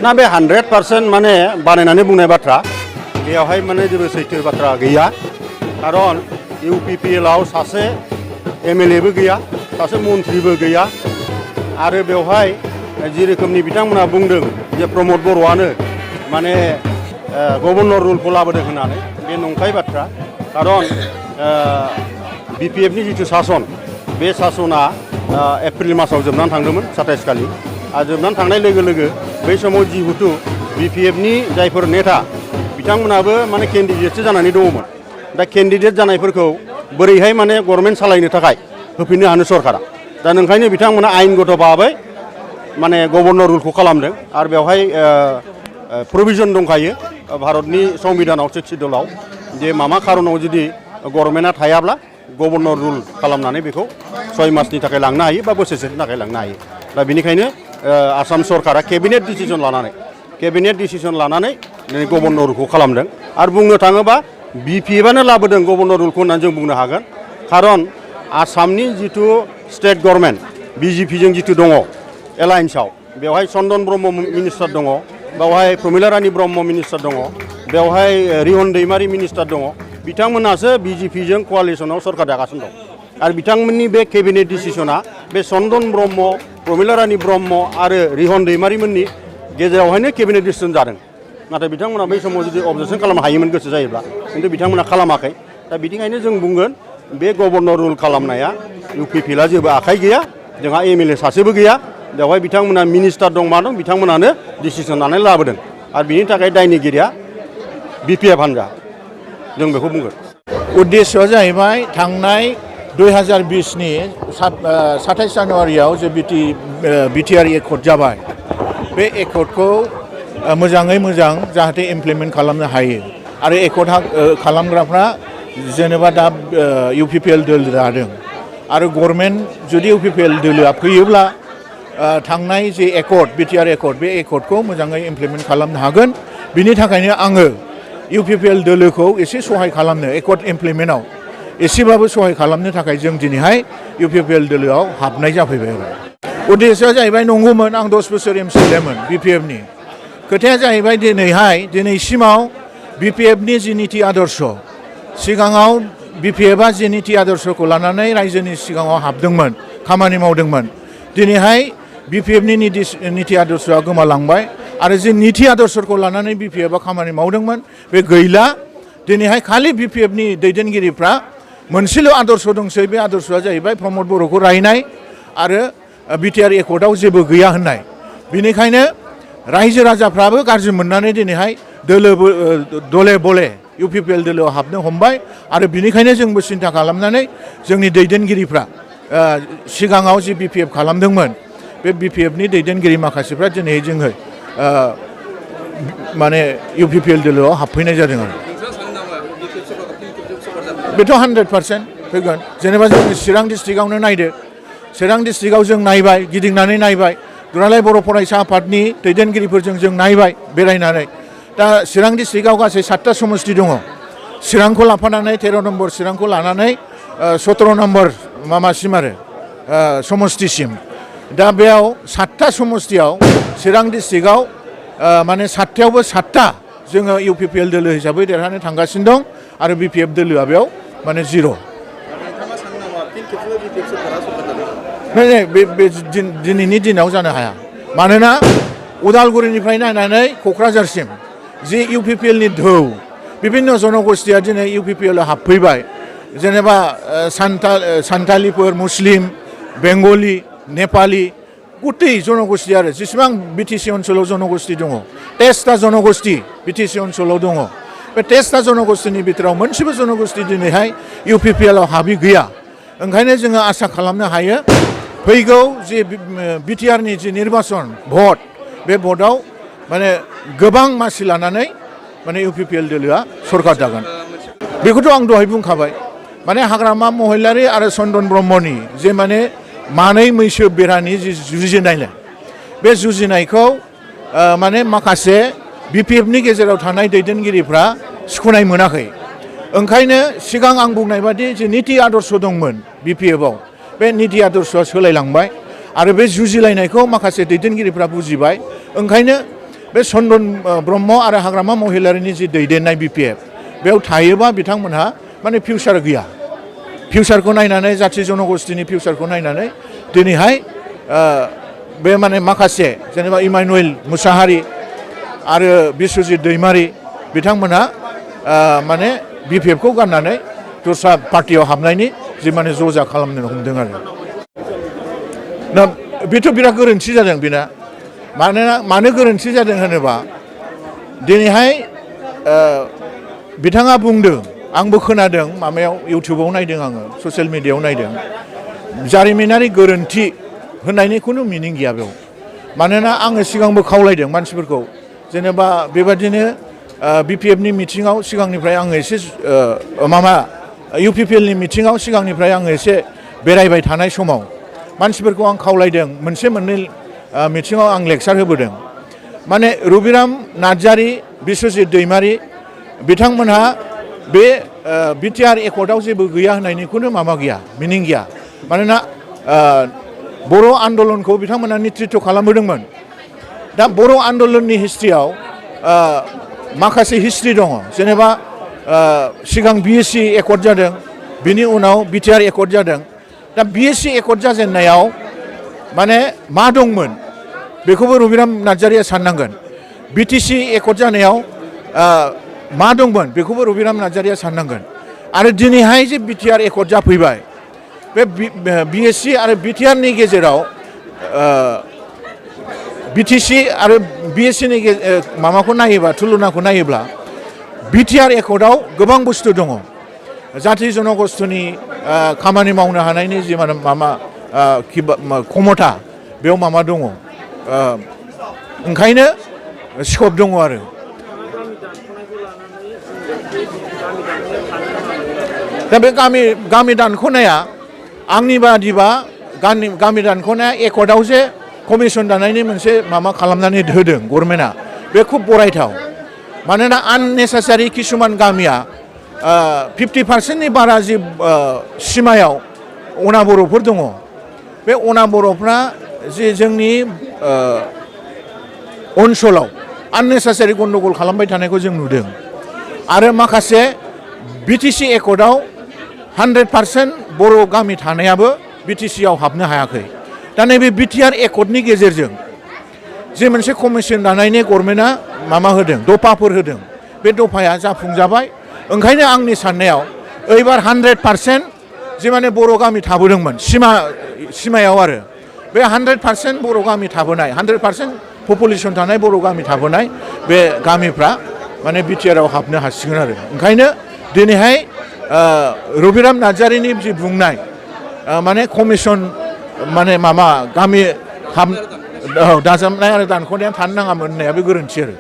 ना बे 100% माने बानायनानै बुंनाय बाथ्रा बेयावहाय माने जेबो सैथो बाथ्रा गैया खारन इउपिपिएलआव सासे एमएलएबो गैया सासे मन्थ्रिबो गैया आरो बेवहाय जि रोखोमनि बिथांमोना बुंदों जे प्रमद बर'आनो माने गभर्नर रुलखौ लाबोदों होननानै बे नंखाय बाथ्रा खारन बिपिएफनि जिथु सासन बे सासना एप्रिल मासाव जोबनानै थांदोंमोन 27 खालि आरो जोबनानै थांनाय लोगो लोगो बै समाव जिहेतु बिपिएफनि जायफोर नेता बिथांमोनाबो माने केन्डिडेटसो जानानै दङमोन दा केन्डिडेट जानायफोरखौ बोरैहाय माने गभर्नमेन्ट सालायनो थाखाय होफिननो हानो सरकारा दा नोंखायनो बिथांमोना आयेनगत भाबै माने गभर्नर रुलखौ खालामदों आरो बेवहाय प्रभिजन दंखायो भारतनि संबिधानाव 6 शिड्युलाव जे मामा खारनाव जुदि गभर्नमेन्टआ थायाब्ला गभर्नर रुल खालामनानै बेखौ 6 मासनि थाखाय लांनो हायो बा बोसोरसेनि थाखाय लांनो हायो दा बेनिखायनो आसाम सरकारा केबिनेट डिसिजन लानानै गभर्नर रुलखौ खालामदों आरो बुंनो थाङोबा बिपिएफआनो लाबोदों गभर्नर रुलखौ होननानै जों बुंनो हागोन खारन आसामनि जिथु स्टेट गभर्नमेन्ट बिजेपिजों जिथु दङ एलायन्सआव बेवहाय चन्दन ब्रह्म मिनिस्टार दङ बेवहाय प्रमिला रानी ब्रह्म मिनिस्टार दङ बेवहाय रिहन दैमारी मिनिस्टार दङ बिथांमोनासो बिजेपिजों क'आलिसनाव सरकार दागासिनो दं आरो बिथांमोननि बे केबिनेट डिसिसना बे चन्दन ब्रह्म प्रमिला रानी ब्रह्म आरो रिहन दैमारीमोननि गेजेरावहायनो केबिनेट डिसिसन जादों नाथाय बिथांमोना बै समाव जुदि अबजेक्सन खालामनो हायोमोन गोसो जायोब्ला खिन्थु बिथांमोना खालामाखै दा बिनिखायनो जों बुंगोन बे गभर्नर रुल खालामनाया इउपिपिएलआ जेबो आखाइ गैया जोंहा एमएलए सासेबो गैया बेवहाय बिथांमोना मिनिस्टार दं मा दं बिथांमोनानो डिसिसन लानानै लाबोदों आरो बिनि थाखाय दायनिगिरिया बिपिएफ हान्जा जों बेखौ बुंगोन उद्देश्यआ जाहैबाय थांनाय 2020नि 27 जानुवारियाव जे बिटिआर एकर्ड जाबाय बे एकर्डखौ मोजाङै मोजां जाहाथे इमप्लिमेन्ट खालामनो हायो आरो एकर्ड खालामग्राफ्रा जेनेबा दा इउपिपिएल दोल दादों आरो गभर्नमेन्ट जुदि इउपिपिएल दोलोआ फैयोब्ला थांनाय जे एकर्ड बिटिआर एकर्ड बे एकर्डखौ मोजाङै इमप्लिमेन्ट खालामनो हागोन बिनि थाखायनो आङो इउपिपिएल दोलोखौ एसे सहाय खालामनो एकर्ड इमप्लिमेन्टआव एसेबाबो सहाय खालामनो थाखाय जों दिनैहाय इउपिपिएल दोलोआव हाबनाय जाफैबाय आरो उद्देश्यआ जाहैबाय नंगौमोन आं 10 बोसोर एमसिएलएमोन बिपिएफनि खोथाया जाहैबाय दिनैसिमाव बिपिएफनि जि निति आदर्श सिगाङाव बिपिएफआ जि निति आदर्शखौ लानानै रायजोनि सिगाङाव हाबदोंमोन खामानि मावदोंमोन दिनैहाय बिपिएफनि निति आदर्शआ गोमालांबाय आरो जे निति आदर्शखौ लानानै बिपिएफआ खामानि मावदोंमोन बे गैला दिनैहाय खालि बिपिएफनि दैदेनगिरिफ्रा मोनसेल' आदर्श दंसै बे आदर्शआ जाहैबाय प्रमद बर'खौ रायनाय आरो बिटिआर एकर्डआव जेबो गैया होननाय बिनिखायनो रायजो राजाफ्राबो गाज्रि मोननानै दिनैहाय दले बले इउपिपिएल दोलोआव हाबनो हमबाय आरो बिनिखायनो जोंबो सिन्था खालामनानै जोंनि दैदेनगिरिफ्रा सिगाङाव जि बिपिएफ खालामदोंमोन बे बिपिएफनि दैदेनगिरि माखासेफ्रा दिनै जोङो माने इउपिपिएल दोलोआव हाबफैनाय जादों आरो बेथ' 100% फैगोन जेनेबा जों चिरां डिस्ट्रिक्टआवनो नायदो चिरां डिस्ट्रिक्टआव जों नायबाय गिदिंनानै नायबाय दुलाराय बर' फरायसा आफादनि दैदेनगिरिफोरजों जों नायबाय बेरायनानै दा चिरां डिस्ट्रिक्टआव गासै 7टा समस्ति दङ चिरांखौ लाफानानै 13 नम्बर चिरांखौ लानानै 17 नम्बर माबासिम आरो समस्तिसिम दा बेयाव 7टा समस्तियाव चिरां डिस्ट्रिक्टआव माने 7टायावबो 7टा जोङो इउपिपिएल दोलो हिसाबै देरहानो थांगासिनो दं आरो बिपिएफ दोलोआ बेयाव माने 0 बे दिनैनि दिनाव जानो हाया मानोना उदालगुरिनिफ्राय नायनानै क'क्राझारसिम जे इउपिपिएलनि धौ बिभिन्न जनगोष्ठीया दिनै इउपिपिएलआव हाबफैबाय जेनेबा सान्थालिफोर मुस्लिम बेंगलि नेपालि गुटै जनगोष्ठी आरो जेसेबां बिटिसि ओनसोलाव जनगोष्ठी दङ 23टा जनगोष्ठी बिटिसि ओनसोलाव दङ बे 23टा जनगोष्ठीनि बिथोराव मोनसेबो जनगोष्ठी दिनैहाय इउपिपिएलआव हाबि गैया ओंखायनो जोङो आसा खालामनो हायो फैगौ जे बिटिआरनि जे निर्बाचन भट बे भटआव माने गोबां मासि लानानै माने इउपिपिएल दोलोआ सरकार दागोन बेखौथ' आं दहाय बुंखाबाय माने हाग्रामा महिलारि आरो चन्दन ब्रह्मनि जे माने मानै मैसो बेरानि जि जुजिनायलाय बे जुजिनायखौ माने माखासे बिपिएफनि गेजेराव थानाय दैदेनगिरिफ्रा सिख'नाय मोनाखै ओंखायनो सिगां आं बुंनाय बादि जे निति आदर्श दंमोन बिपिएफआव बे निति आदर्शआ सोलायलांबाय आरो बे जुजिलायनायखौ माखासे दैदेनगिरिफ्रा बुजिबाय ओंखायनो बे चन्दन ब्रह्म आरो हाग्रामा महिलारिनि जि दैदेननाय BPF बेयाव थायोबा बिथांमोनहा माने फिउचार गैया फिउचारखौ नायनानै जाथि जनगोष्ठीनि फिउचारखौ नायनानै दिनैहाय बे माने माखासे जेनेबा इमानुएल मुसाहारि आरो बिश्वजित दैमारि बिथांमोनहा माने BPF खौ गारनानै दस्रा पार्टियाव हाबनायनि जि माने जजा खालामनो हमदों आरो दा बेथ' बिराद गोरोन्थि जादों बेना मानोना मानो गोरोन्थि जादों होनोबा दिनैहाय बिथाङा बुंदों आंबो खोनादों माबायाव इउटिउबाव नायदों आङो ससियेल मिडियायाव नायदों जारिमिनारि गोरोन्थि होननायनि खुनु मिनिं गैया बेयाव मानोना आङो सिगांबो खावलायदों मानसिफोरखौ जेनेबा बेबादिनो BPF नि मिटिङाव सिगांनिफ्राय आङो एसे माबा UPPL नि मिटिङाव सिगांनिफ्राय आङो एसे बेरायबाय थानाय समाव मानसिफोरखौ आं खावलायदों मोनसे मोननै मिटिङाव आं लेक्सार होबोदों माने रबिराम नार्जारि बिश्वजित दैमारि बिथांमोनहा बे BTR एकर्डआव जेबो गैया होननायनि खुनु माबा गैया मिनिं गैया मानोना बर' आन्दलनखौ बिथांमोना नेतृत्व खालामबोदोंमोन दा बर' आन्दलननि हिस्ट्रियाव माखासे हिस्ट्रि दङ जेनेबा सिगां BSC एकर्ड जादों बिनि उनाव BTR एकर्ड जादों दा BSC एकर्ड जाजेननायाव माने मा दंमोन बेखौबो रबिराम नार्जारिया साननांगोन BTC एकर्ड जानायाव मा दंमोन बेखौबो रबिराम नार्जारिया साननांगोन आरो दिनैहाय जे BTR एकर्ड जाफैबाय बे BSC आरो BTR नि गेजेराव BTC आरो BSC नि माबाखौ नायोबा तुलनाखौ नायोब्ला BTR एकर्डआव गोबां बुस्थु दङ जाथि जनगोष्ठीनि खामानि मावनो हानायनि जि माबा क्षमता बेयाव माबा दङ ओंखायनो स्कप दङ आरो दा बे गामि दानख'नाया आंनि बादिबा गामि दानख'नाया एकर्डआव जे कमिसन दानायनि मोनसे माबा खालामनानै होदों गभर्नमेन्टआ बे खुब बरायथाव मानोना आननेसेसारि किसुमान गामिया 50% बारा जि सिमायाव अना बर'फोर दङ बे अना बर'फ्रा जे जोंनि ओनसोलाव आननेसेसारि गन्डगल खालामबाय थानायखौ जों नुदों आरो माखासे BTC एकर्डआव 100% बर' गामि थानायाबो BTCआव हाबनो हायाखै दा नैबे BTR एकर्डनि गेजेरजों जे मोनसे कमिसन दानायनि गभर्नमेन्टआ माबा होदों दफाफोर होदों बे दफाया जाफुंजाबाय ओंखायनो आंनि साननायाव एबार 100% जे माने बर' गामि थाबोदोंमोन सिमायाव आरो बे 100% बर' गामि थाबोनाय 100% पपुलेसन थानाय बर' गामि थाबोनाय बे गामिफ्रा माने BTRआव हाबनो हासिगोन आरो ओंखायनो दिनैहाय रबिराम नार्जारिनि जि बुंनाय माने कमिसन माने माबा गामि दाजाबनाय आरो दानख'नाया थानो नाङामोन होननाया बे गोरोन्थि आरो